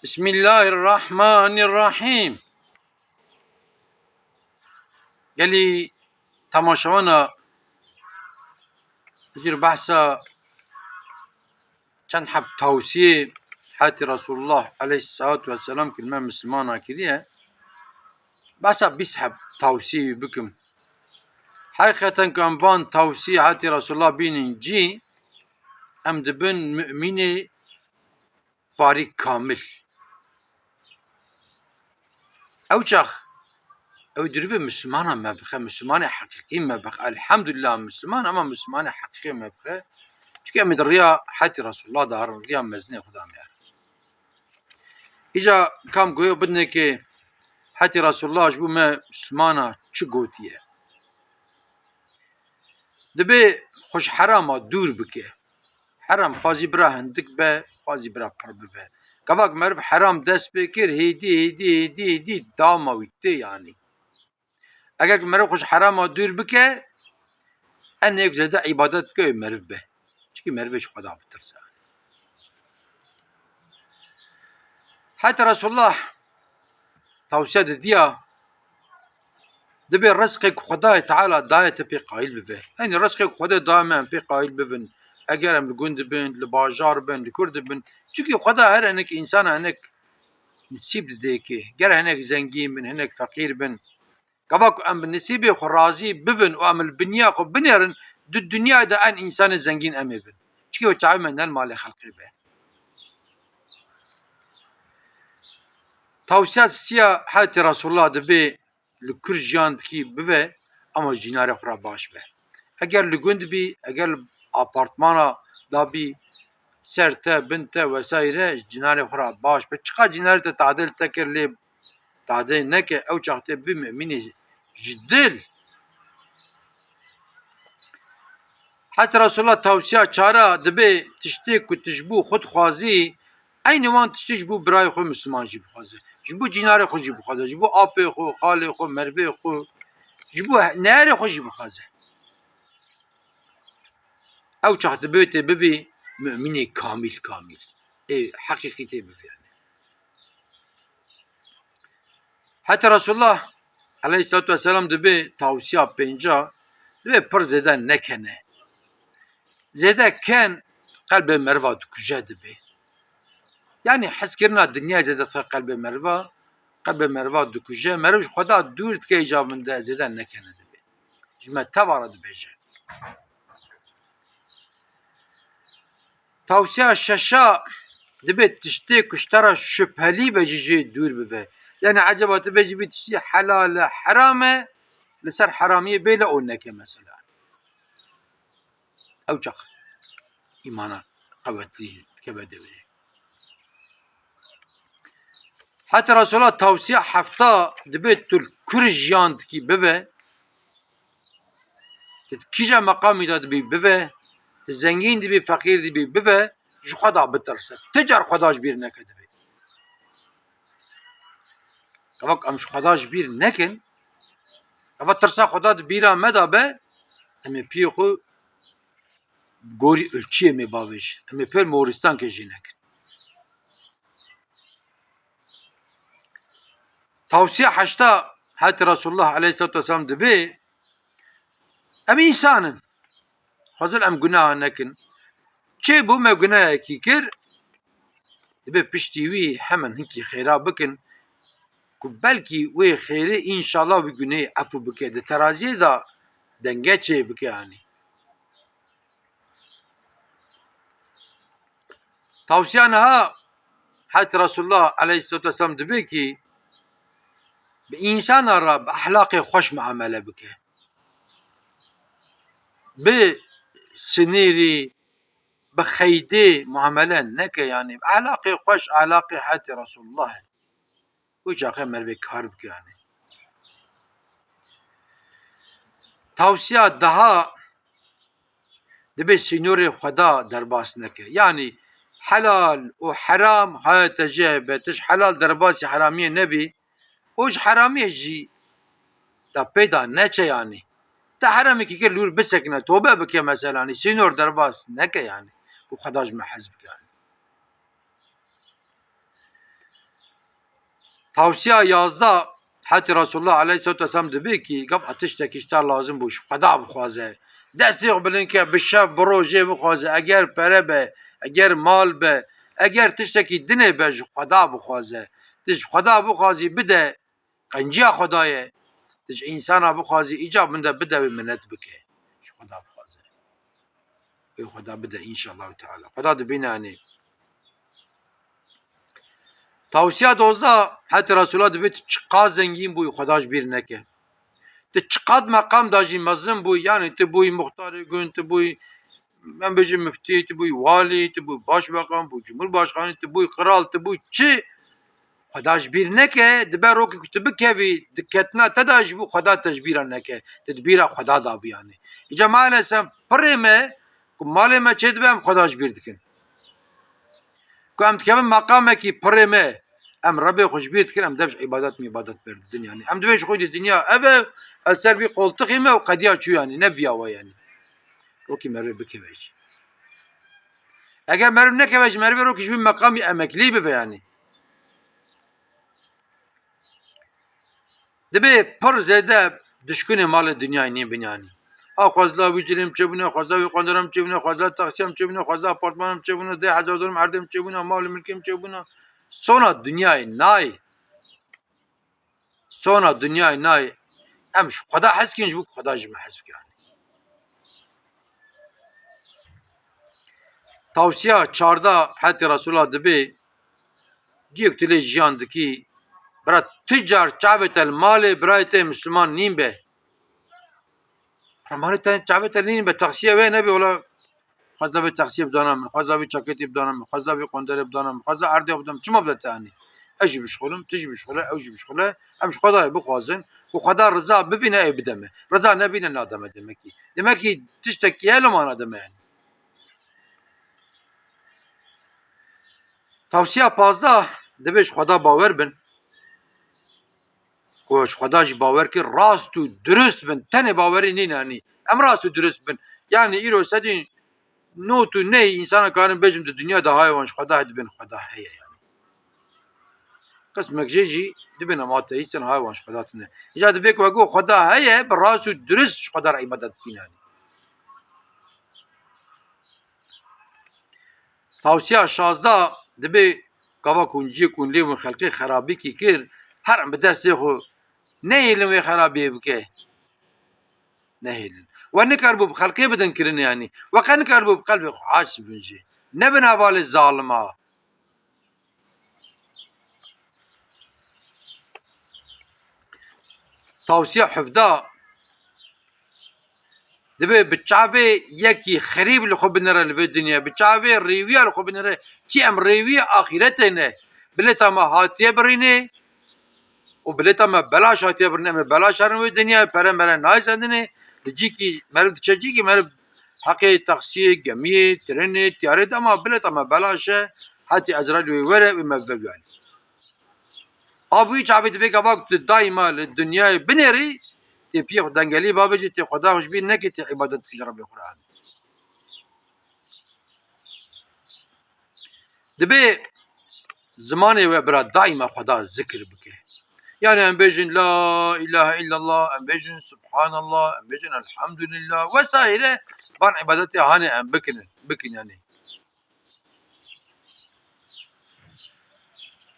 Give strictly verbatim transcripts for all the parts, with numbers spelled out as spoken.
Bismillahirrahmanirrahîm. Gelî temaşewana jîr behsa çend heb tawsiyê hetî Resulullah aleyhissalatu vesselam ki me Müslümana kiriye. Behsa bîst heb tawsiyê wî bikim. Heqîqeten ku em van tawsiyê hetî Resulullah bînin cî, em dibin mu'minê parî kamil. Ew çax ew dûrî vê Müslümana me bixe, Müslümanê heqîqî me bixe. Elhamdülillah Müslüman, ama Müslümanê heqîqî me bixe. Çunke em ê di riya hetî Resulullah de herin, riya mezinê xwe de em ê herin. Îca kam goyo bidinê ki hetî Resulullah ji bo me Müslümana çi gotiye? Dibê xwe ji herama dûr bike. Heram xwazî bira hindik be, xwazî bira pir bibe. Gava ku meriv heram dest pê kir, hêdî, hêdî, hêdî, hêdî dama wî tê yanî. Eger ku meriv xwe ji herama dûr bike, enêk zêde îbadet bike wê meriv be. Çikî merivê ji Xweda bitirse. Heta Resulullah tawsiya didiya, dibê rizqê ku Xwedayê Teala daye te pê qayîl bibe. Yanî rizqê ku Xwedê daye me em pê qayîl bibin. Eger em li gund bin, li bajar bin, li kur dibin. Çunki Xweda her hinek însana hinek nisîb didê ki. Ger hinek zengîn bin, hinek feqîr bin. Gava ku em bi nisîbê xwe razî bibin û em li biniya xwe binêrin, di dinyayê de en însanê zengîn em ê bin. Çikî we çavê me nen malê xelqê be. Tawsiya siya hetê Resulullah dibê li kur jiyan dikî bibe, ama ji cînarê xwe re baş be. Eger li gund bî, eger li apartmana da bî, ser te, bin te vesaire, ji cînarê xwe re baş be. Çiqa cînarê te tadê li te kir lê tadê neke, ew çax tê bibî mu'minê ji dil. Heta Resulullah tawsiya çara dibê tiştê ku tu ji bo xwe dixwazî, eynî wan tiştê ji bo birayê xwe Misliman jî bixwaze. Ji bo cînarê xwe jî bixwaze. Ji bo apê xwe, xalê xwe, merivê xwe, ji bo he-, neyarê xwe jî bixwaze. Ew çax dibê tê bivî mu'minê kamîl kamîl. Ê heqîqî tê bivî yanî. Heta Resulullah aleyhissalatu vesselam dibê tawsiya pênca dibê pir zêde nekene. Zêde ken qelbê meriva dikuje dibê. Yanî hezkirina dinyayê zêde dixe qelbê meriva, qelbê meriva dikuje. Meriv ji Xweda dûr dike îca min de zêde nekene dibê. Ji me teva re dibêje. Tawsiya şeşa dibê tiştê ku ji te re şübhelî be jî jê dûr bibe. Yanî eceba tu bêjî vî tiştî helal e, heram e, li ser heramiyê bêle û neke mesela. Ew çax îmana qewetlî dikeve devrê. Heta Resulullah tawsiya hefta dibê tu li kur jiyan dikî bibe, tu di kîja meqamî de dibî bibe, tu zengîn dibî, feqîr dibî bibe, ji Xweda bitirse. Ti car Xweda ji bîr neke dibê. Gava ku em ji Xweda ji bîr nekin, gava tirsa Xweda di bîra me de be, em ê piyê xwe gorî ulçiyê me bavêjin. Em ê pêl moristan ke jî nekin. Tawsiya heşta heta Resulullah aleyhissalatu vesselam dibê, em însan in. Xwezil em gunaha nekin. Çê bû me gunahekî kir, dibê piştî wî hemen hinkî xêra bikin, ku belkî wê xêrê înşallah wî gunehê efû bike. Di teraziyê de denge çê bike yanî. Tawsiya niha heta Resulullah aleyhissalatu vesselam dibê ki bi însana re bi ehlaqê xweş muamele bike. Bi sinêrî, bi xeydê muamele neke yanî. Bi ehlaqê xweş, ehlaqê heta Resulullah e. Wî çaxê merivê kar bike yanî. Tawsiya daha dibê sînorê Xweda derbas neke. Yanî helal û heram haya te jê hebe, tu ji helal derbasî heramiyê nebî, û ji heramiyê jî te pê de neçe yanî. Te heremekî kir li wir bisekine, tobe bike mesela, yanî sînor derbas neke yanî. Ku Xweda ji me hez bike yanî. Tavsiya yazdeh hetê Resulullah aleyhisselatu vesselam dibê kî, gava tiştekî ji te lazim bû, ji Xweda bixwaze. Destê xwe bilind ke, bi şev, bi rojê bixwaze. Eger pere be, eger mal be, eger tiştekî dinê be, ji Xweda bixwaze. Tu ji Xweda bixwazî, bide, qenciya Xweda ye. Tu ji însana bixwazî, îcab min de bide, wê minet bike. Ji Xweda bixwaze. Wê Xweda bide, înşallahu teala. Xweda dibîne, yanî. Tavsiya dozdeh hetê Resulullah dibê, tu çiqas zengîn bûyî, Xweda ji bîr neke. Tu çiqas meqam da jî mezin bûyî, yanî tu bûyî muxtarê gund, tu bûyî, em bêjin, miftî, tu bûyî walî, tu bûyî başbakan, bûyî cumhurbaşkanî, tu bûyî qral, tu bûyî çi, Xweda ji bîr neke, dibe rokê ku tu bikevî, di ketina te de ji bo Xweda te ji bîra neke. Tu di bîra Xweda da bî, yanî. Îca maalesef pirê me, ku malê me çêdibe, em Xweda ji bîr dikin. Ku em dikevin meqamekî pirê me, em Rebê xwe ji bîr dikin, em dev ji îbadet mîbadet berdidin, yanî. Em dibê ji xwe dî dinya ev e, ez ser vî qoltixê me û qediya çû, yanî. Ne viya we, yanî. Rokî merivê bikeve jî. Eger meriv nekeve jî, merivê rokî ji wî meqamî emeklî bibe, yanî. Dibê pir zêde dişkunê malê dinyayê nîn binyanî. A xwezla wî cilêm çêbûne, xwezla wî qonderam çêbûne, xwezla taksiyam çêbûne, xwezla apartmanam çêbûne, deh hezar dolam erdêm çêbûne, mal û milkêm çêbûne. Sona dinyayê nayê. Sona dinyayê nayê. Em ji Xweda hez kin, ji bo Xweda ji me hez bike. Tavsiya çardeh hetê Resulullah dibê, ciyek tu lê jiyan dikî, bira, tu car çavê te li malê birayê te Misliman nîn be. Bira, malê te çavê te nîn be, taksiye wê nebe, wela xweza vê taksiyê bidana min, xweza vê çaketê bidana min, xweza vê qonderê bidana min, xweza erdê bidana min, çima bide te, yanî? Ez jî bişxulim, tu jî bişxule, ew jî bişxule, em ji Xwedayê bixwazin, ku Xweda riza bivîne, ê bide me. Riza nebîne, nade me demekî. Demekî tiştekî heye li ma nade me, yanî. Tavsiya pazdeh, dibê ji Xweda bawer bin. Ku ji Xweda jî bawer kir, rast û dirust bin. Tenê bawerî nîne, yanî. Em rast û dirust bin. Yanî îro sedî nod û neh însana karin bêjim di dinya de heye wan ji Xweda heye, dibên Xweda heye, yanî. Qismek jê jî dibên em ateîst in, heye wan ji Xweda tune. Îca dibê ku wek Xweda heye, bi rast û dirust ji Xweda re îbadet bikin, yanî. Tavsiya şazdeh, dibê gava ku hûn ciyê ku hûn lê hûn xelkê xerabîkî kir, her em bi destê xwe nehêlin wê xerabiyê bike. Nehêlin. We nikaribû bi xelkê bidin kirinê, yanî. We qe nikaribû bi qelbê xwe aciz bin jê. Nebin hevalê zalima. Tavsiya hevdeh, dibê bi çavê yekî xerîb li xwe binêre li vê dinyayê, bi çavê rêwiya li xwe binêre, kî em rêwiyê axîretê ne. Bilêta me hatiye birînê û bilêta me belaş hatiye birînê, em ê belaş herin wê dinyayê, pere mere nayê sendinê, li cîkî meriv diçe cîkî meriv heqê taksiyê, gemiyê, trênê, tiyarê de, ama bilêta me belaş e, hetî Ezraîl wê were, wê me vebiyane. A bi wî çavê dibê gava ku tu daîma li dinyayê binêrî, tê piyê xwe dengelî bavêjî, tê Xweda xwe ji bîr nekî, tê îbadet dikî ji Rebê xwe re. Dibê zimanê we, bira, daîma Xweda zikir bike. Yanî em bêjin la îlahe îllallah, em bêjin subhanallah, em bêjin elhamdulillah vesaire, van îbadetê hanê em bikin, bikin yanî.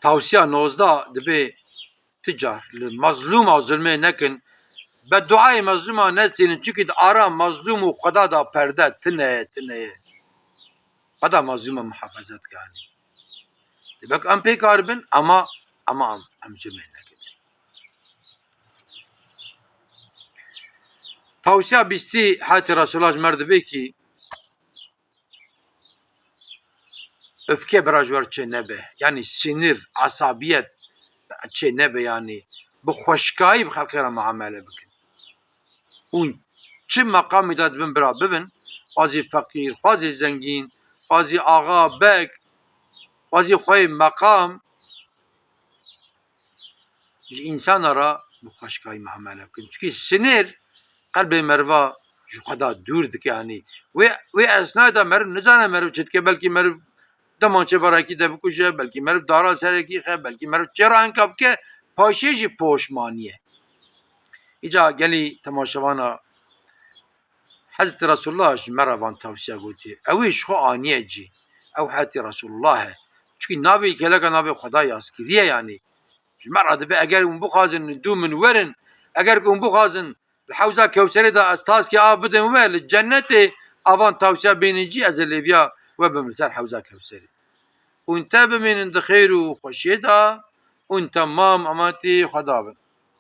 Tavsiya nozdeh, dibê ti car li mezlûma zulmê nekin, beduayê mezlûma nesînin, çimkî di ara mezlûm û Xweda da perde tune ye, tune ye. Xweda mezlûma muhafeze dike, yanî. Dibê ku em pê karibin, ama, ama em, em zulmê nekin. Tavsiya bîstî hetê Resulullah ji me re dibê kî, Öfke bira ji we re çê nebe. Yanî sinir, esabiyet çê nebe yanî. Bi xweşkayî bi xelkê re muamele bikin. Hûn çi meqamî de dibin bira bibin, xwazî feqîr, xwazî zengîn, xwazî axa, beg, xwazî xweyê meqam, ji însana re bi xweşkayî muamele bikin. Çimkî sinir qelbê meriva ji Xweda dûr dike, yanî. Wê, wê esnayê de meriv nizane meriv çi dike, belkî meriv Dema çê berekî de bikuje, belkî meriv dara serekî xe, belkî meriv çê re enka bike, paşê jî poşmanî ye. Îca gelî temaşevana Hezretî Resulullah ji me re van tavsiya gotiye. Ew ê ji xwe aniye cî. Ew Hezretî Resulullah e. Çikî navê geleka navê Xwedayê askiriye yanî. Ji me re dibe eger hûn bixwazin li dû min werin, eger ku hûn bixwazin li hewza Kewserê de ez taskê av bidim we, li cennetê avan tavsiya bênin cî, ez ê lêviya we bim li ser hewza Kewserê. Hûn te bimînin di xêr û xweşiyê de, hûn temam ematî Xweda bin.